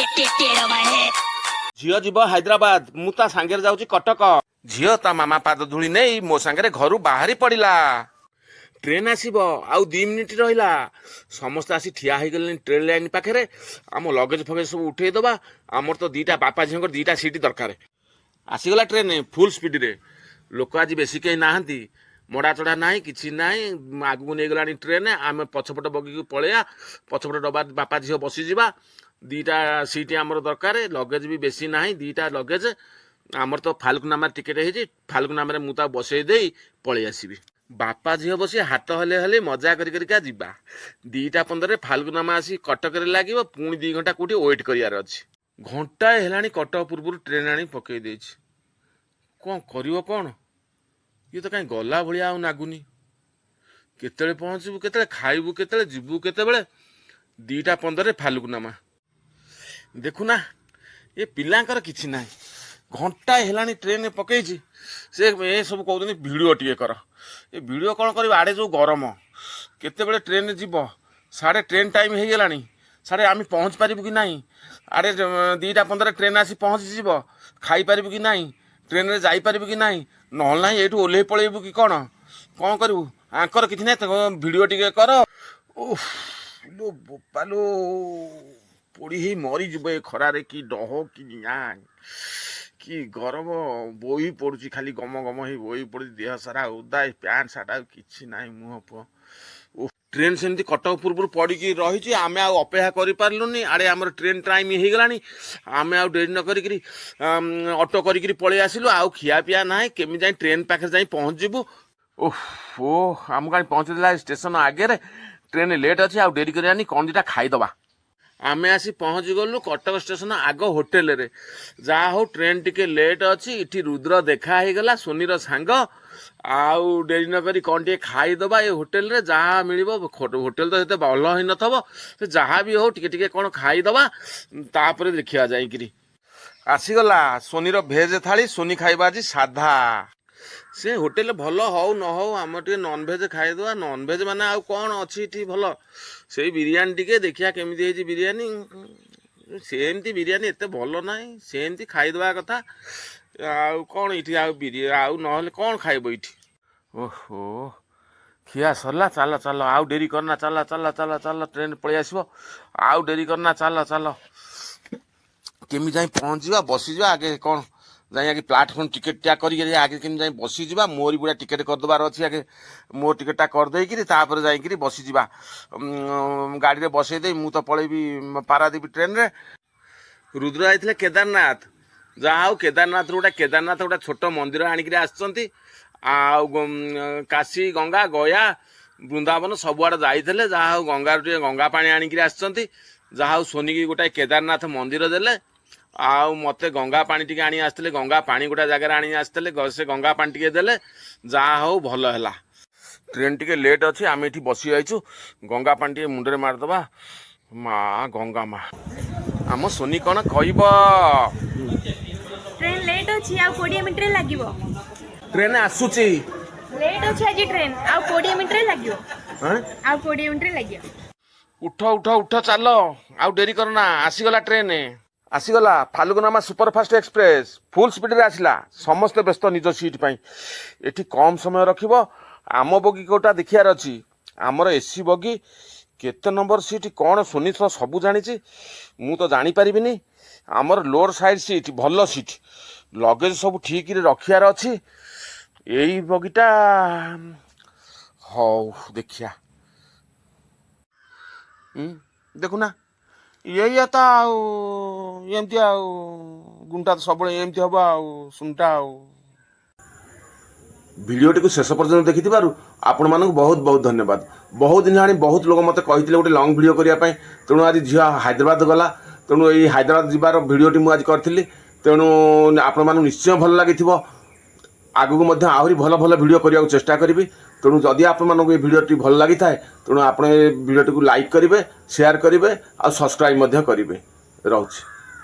Get, get, get on my head. ଝିଅ ଯିବ ହାଇଦ୍ରାବାଦ, ମୁଁ ତା ସାଙ୍ଗରେ ଯାଉଛି କଟକ। ଝିଅ ତା ମାମା ପାଦ ଧୂଳି ନେଇ ମୋ ସାଙ୍ଗରେ ଘରୁ ବାହାରି ପଡ଼ିଲା। ଟ୍ରେନ୍ ଆସିବ, ଆଉ 2 ମିନିଟ୍ ରହିଲା। ସମସ୍ତେ ଆସି ଠିଆ ହେଇଗଲେଣି ଟ୍ରେନ୍ ଲାଇନ୍ ପାଖରେ। ଆମ ଲଗେଜ ଫଗେଜ ସବୁ ଉଠେଇଦେବା। ଆମର ତ 2ଟା ବାପା ଝିଅଙ୍କର 2ଟା ସିଟ୍ ଦରକାର। ଆସିଗଲା ଟ୍ରେନ୍ ଫୁଲ୍ ସ୍ପିଡ଼ରେ। ଲୋକ ଆଜି ବେଶୀ କେହି ନାହାନ୍ତି, ମଡ଼ା ଚଢ଼ା ନାହିଁ, କିଛି ନାହିଁ। ଆଗକୁ ନେଇଗଲାଣି ଟ୍ରେନ୍। ଆମେ ପଛପଟ ବଗିକୁ ପଳେଇବା, ପଛପଟ ଡବା ବାପା ଝିଅ ବସିଯିବା। 2ଟା ସିଟ୍ ଆମର ଦରକାର, ଲଗେଜ ବି ବେଶୀ ନାହିଁ, 2ଟା ଲଗେଜ। ଆମର ତ ଫାଲୁକନାମାରେ ଟିକେଟ୍ ହେଇଛି। ଫାଲୁକନାମାରେ ମୁଁ ତାକୁ ବସେଇ ଦେଇ ପଳେଇ ଆସିବି। ବାପା ଝିଅ ବସି ହାତ ହଲେଇ ହଲେଇ ମଜା କରି କରିକା ଯିବା। 2ଟା 15ରେ ଫାଲୁକନାମା ଆସି କଟକରେ ଲାଗିବ। ପୁଣି 2 ଘଣ୍ଟା କୋଉଠି ୱେଟ୍ କରିବାର ଅଛି। ଘଣ୍ଟାଏ ହେଲାଣି କଟକ ପୂର୍ବରୁ ଟ୍ରେନ୍ ଆଣି ପକେଇ ଦେଇଛି। କ'ଣ କରିବ କ'ଣ? ଇଏ ତ କାହିଁ ଗଲା ଭଳିଆ ଆଉ ନାଗୁନି। କେତେବେଳେ ପହଞ୍ଚିବୁ କେତେବେଳେ, ଖାଇବୁ କେତେବେଳେ, ଯିବୁ କେତେବେଳେ? 2ଟା 15ରେ ଫାଲୁକନାମା। ଦେଖୁନା, ଏ ପିଲାଙ୍କର କିଛି ନାହିଁ। ଘଣ୍ଟାଏ ହେଲାଣି ଟ୍ରେନରେ ପକେଇଛି, ସେ ଏ ସବୁ କହୁଛନ୍ତି ଭିଡ଼ିଓ ଟିକେ କର। ଏ ଭିଡ଼ିଓ କ'ଣ କରିବ? ଆଡ଼େ ଯେଉଁ ଗରମ, କେତେବେଳେ ଟ୍ରେନରେ ଯିବ? ସାଢ଼େ ଟ୍ରେନ୍ ଟାଇମ୍ ହେଇଗଲାଣି, ସାଢ଼େ ଆମେ ପହଞ୍ଚି ପାରିବୁ କି ନାହିଁ? ଆଡ଼େ 2ଟା 15 ଟ୍ରେନ୍ ଆସି ପହଞ୍ଚିଯିବ। ଖାଇପାରିବୁ କି ନାହିଁ? ଟ୍ରେନରେ ଯାଇପାରିବୁ କି ନାହିଁ? ନହେଲେ ନାହିଁ, ଏଇଠୁ ଓହ୍ଲେଇ ପଳେଇବୁ କି କ'ଣ? କ'ଣ କରିବୁ? ଆଙ୍କର କିଛି ନାହିଁ, ତାଙ୍କ ଭିଡ଼ିଓ ଟିକେ କର। ଓଃ ଲୋ ବୋପାଲୋ, ପୋଡ଼ି ହେଇ ମରିଯିବ ଏ ଖରାରେ। କି ଡହ, କି ନିଆଁ, କି ଗରମ! ବୋହି ପଡ଼ୁଛି ଖାଲି, ଗମ ଗମ ହେଇ ବୋହି ପଡ଼ୁଛି। ଦେହ ସାରା ଓଦା, ଏ ପ୍ୟାଣ୍ଟ ସାର୍ଟ ଆଉ କିଛି ନାହିଁ, ମୁହଁ ଫୁହଁ। ଓ, ଟ୍ରେନ୍ ସେମିତି କଟକ ପୂର୍ବରୁ ପଡ଼ିକି ରହିଛି। ଆମେ ଆଉ ଅପେକ୍ଷା କରିପାରିଲୁନି। ଆଡ଼େ ଆମର ଟ୍ରେନ୍ ଟାଇମ୍ ହେଇଗଲାଣି। ଆମେ ଆଉ ଡେରି ନ କରିକିରି ଅଟୋ କରିକିରି ପଳେଇ ଆସିଲୁ। ଆଉ ଖିଆ ପିଆ ନାହିଁ। କେମିତି ଯାଇ ଟ୍ରେନ୍ ପାଖରେ ଯାଇ ପହଞ୍ଚିଯିବୁ? ଓଃ ଓ, ଆମକୁ ଆଣି ପହଞ୍ଚେଇଦେଲା ଷ୍ଟେସନ ଆଗରେ। ଟ୍ରେନ୍ ଲେଟ୍ ଅଛି, ଆଉ ଡେରି କରିବାନି, କ'ଣ ଦୁଇଟା ଖାଇଦେବା। ଆମେ ଆସି ପହଞ୍ଚି ଗଲୁ କଟକ ଷ୍ଟେସନ ଆଗ ହୋଟେଲରେ। ଯାହା ହଉ, ଟ୍ରେନ୍ ଟିକେ ଲେଟ୍ ଅଛି। ଏଠି ରୁଦ୍ର ଦେଖା ହେଇଗଲା, ସୋନିର ସାଙ୍ଗ। ଆଉ ଡେରି ନ କରି କ'ଣ ଟିକେ ଖାଇଦେବା ଏ ହୋଟେଲରେ ଯାହା ମିଳିବ। ହୋଟେଲ ତ ଏତେ ଭଲ ହେଇନଥିବ, ସେ ଯାହା ବି ହଉ ଟିକେ ଟିକେ କ'ଣ ଖାଇଦେବା, ତାପରେ ଦେଖିବା ଯାଇକିରି। ଆସିଗଲା ସୋନିର ଭେଜ୍ ଥାଳି। ସୋନି ଖାଇବା ଆଜି ସାଧା। ସେ ହୋଟେଲ ଭଲ ହଉ ନ ହଉ, ଆମର ଟିକେ ନନଭେଜ୍ ଖାଇଦେବା। ନନଭେଜ୍ ମାନେ ଆଉ କ'ଣ ଅଛି ଏଠି ଭଲ? ସେଇ ବିରିୟାନୀ ଟିକେ ଦେଖିବା କେମିତି ହେଇଛି ବିରିୟାନୀ। ସେମିତି ବିରିୟାନୀ ଏତେ ଭଲ ନାହିଁ, ସେମିତି ଖାଇଦେବା କଥା। ଆଉ କ'ଣ ଏଇଠି ଆଉ ଆଉ ନହେଲେ କ'ଣ ଖାଇବ ଏଇଠି? ଓହୋ, ଖିଆ ସରିଲା। ଚାଲ ଚାଲ, ଆଉ ଡେରି କରନା। ଚାଲ ଚାଲ ଚାଲ ଚାଲ, ଟ୍ରେନ୍ ପଳେଇ ଆସିବ। ଆଉ ଡେରି କରନା, ଚାଲ ଚାଲ। କେମିତି ଯାଇ ପହଞ୍ଚିବା, ବସିଯିବା ଆଗେ। କ'ଣ ଯାଇ ଆଗେ ପ୍ଲାଟଫର୍ମ ଟିକେଟଟା କରିକି ଆଗେ କେମିତି ଯାଇ ବସିଯିବା। ମୋରି ଗୁଡ଼ା ଟିକେଟ୍ କରିଦେବାର ଅଛି। ଆଗେ ମୋ ଟିକେଟଟା କରିଦେଇକିରି ତାପରେ ଯାଇକିରି ବସିଯିବା। ଗାଡ଼ିରେ ବସେଇ ଦେଇ ମୁଁ ତ ପଳେଇବି ପାରାଦୀପ ଟ୍ରେନରେ। ରୁଦ୍ର ଯାଇଥିଲେ କେଦାରନାଥ। ଯାହା ହଉ, କେଦାରନାଥରୁ ଗୋଟେ କେଦାରନାଥ ଗୋଟେ ଛୋଟ ମନ୍ଦିର ଆଣିକିରି ଆସିଛନ୍ତି। ଆଉ କାଶୀ, ଗଙ୍ଗା, ଗୟା, ବୃନ୍ଦାବନ ସବୁଆଡ଼େ ଯାଇଥିଲେ। ଯାହା ହଉ, ଗଙ୍ଗାରୁ ଟିକେ ଗଙ୍ଗା ପାଣି ଆଣିକିରି ଆସିଛନ୍ତି। ଯାହା ହଉ, ସୋନିକି ଗୋଟାଏ କେଦାରନାଥ ମନ୍ଦିର ଦେଲେ। ଆଉ ମୋତେ ଗଙ୍ଗା ପାଣି ଟିକେ ଆଣି ଆସିଥିଲେ। ଗଙ୍ଗା ପାଣି ଗୋଟେ ଜାଗାରେ ଆଣି ଆସିଥିଲେ, ସେ ଗଙ୍ଗା ପାଣି ଟିକେ ଦେଲେ। ଯାହା ହଉ, ଭଲ ହେଲା। ଟ୍ରେନ୍ ଟିକେ ଲେଟ୍ ଅଛି, ଆମେ ଏଠି ବସି ଯାଇଛୁ। ଗଙ୍ଗା ପାଣି ଟିକେ ମୁଣ୍ଡରେ ମାରିଦେବା। ମା ଗଙ୍ଗା ମା। ଆମ ସୋନି କ'ଣ କହିବ? ଟ୍ରେନ୍ ଲେଟ୍ ଅଛି, ଆଉ 20 ମିନିଟ୍ରେ ଲାଗିବ। ଟ୍ରେନ୍ ଆସୁଛି। ଲେଟ୍ ଅଛି ଆଜି ଟ୍ରେନ୍, ଆଉ 20 ମିନିଟ୍ରେ ଲାଗିବ। ଆଁ? ଆଉ 20 ମିନିଟ୍ରେ ଲାଗିବ। ଉଠ ଉଠ ଉଠ, ଚାଲ, ଆଉ ଡେରି କରନା। ଆସିଗଲା ଟ୍ରେନ୍, ଆସିଗଲା ଫାଲୁକନାମା ସୁପରଫାଷ୍ଟ ଏକ୍ସପ୍ରେସ୍। ଫୁଲ୍ ସ୍ପିଡ଼ରେ ଆସିଲା। ସମସ୍ତେ ବ୍ୟସ୍ତ ନିଜ ସିଟ୍ ପାଇଁ। ଏଠି କମ୍ ସମୟ ରଖିବ। ଆମ ବଗି କୋଉଟା ଦେଖିବାର ଅଛି। ଆମର ଏସି ବଗି କେତେ ନମ୍ବର ସିଟ୍ କ'ଣ, ସୋନି ତ ସବୁ ଜାଣିଛି, ମୁଁ ତ ଜାଣିପାରିବିନି। ଆମର ଲୋଅର ସାଇଡ୍ ସିଟ୍, ଭଲ ସିଟ୍, ଲଗେଜ ସବୁ ଠିକରେ ରଖିବାର ଅଛି। ଏଇ ବଗିଟା ହଉ, ଦେଖିବା। ଦେଖୁନା, ଏଇଆ ତ ଆଉ ଏମିତି ଆଉ ଗୁଣ୍ଟା ତ ସବୁବେଳେ ଏମିତି ହବ ଆଉ ସୁନଟା ଆଉ। ଭିଡ଼ିଓଟିକୁ ଶେଷ ପର୍ଯ୍ୟନ୍ତ ଦେଖିଥିବାରୁ ଆପଣମାନଙ୍କୁ ବହୁତ ବହୁତ ଧନ୍ୟବାଦ। ବହୁତ ଦିନ ହେଲାଣି ବହୁତ ଲୋକ ମୋତେ କହିଥିଲେ ଗୋଟେ ଲଙ୍ଗ୍ ଭିଡ଼ିଓ କରିବା ପାଇଁ। ତେଣୁ ଆଜି ଝିଅ ହାଇଦ୍ରାବାଦ ଗଲା, ତେଣୁ ଏଇ ହାଇଦ୍ରାବାଦ ଯିବାର ଭିଡ଼ିଓଟି ମୁଁ ଆଜି କରିଥିଲି। ତେଣୁ ଆପଣମାନଙ୍କୁ ନିଶ୍ଚୟ ଭଲ ଲାଗିଥିବ। ଆଗକୁ ମଧ୍ୟ ଆହୁରି ଭଲ ଭଲ ଭିଡ଼ିଓ କରିବାକୁ ଚେଷ୍ଟା କରିବି। ତେଣୁ ଯଦି ଆପଣମାନଙ୍କୁ ଏ ଭିଡ଼ିଓଟି ଭଲ ଲାଗିଥାଏ, ତେଣୁ ଆପଣ ଏ ଭିଡ଼ିଓଟିକୁ ଲାଇକ୍ କରିବେ, ସେୟାର କରିବେ ଆଉ ସବସ୍କ୍ରାଇବ୍ ମଧ୍ୟ କରିବେ। ରହୁଛି।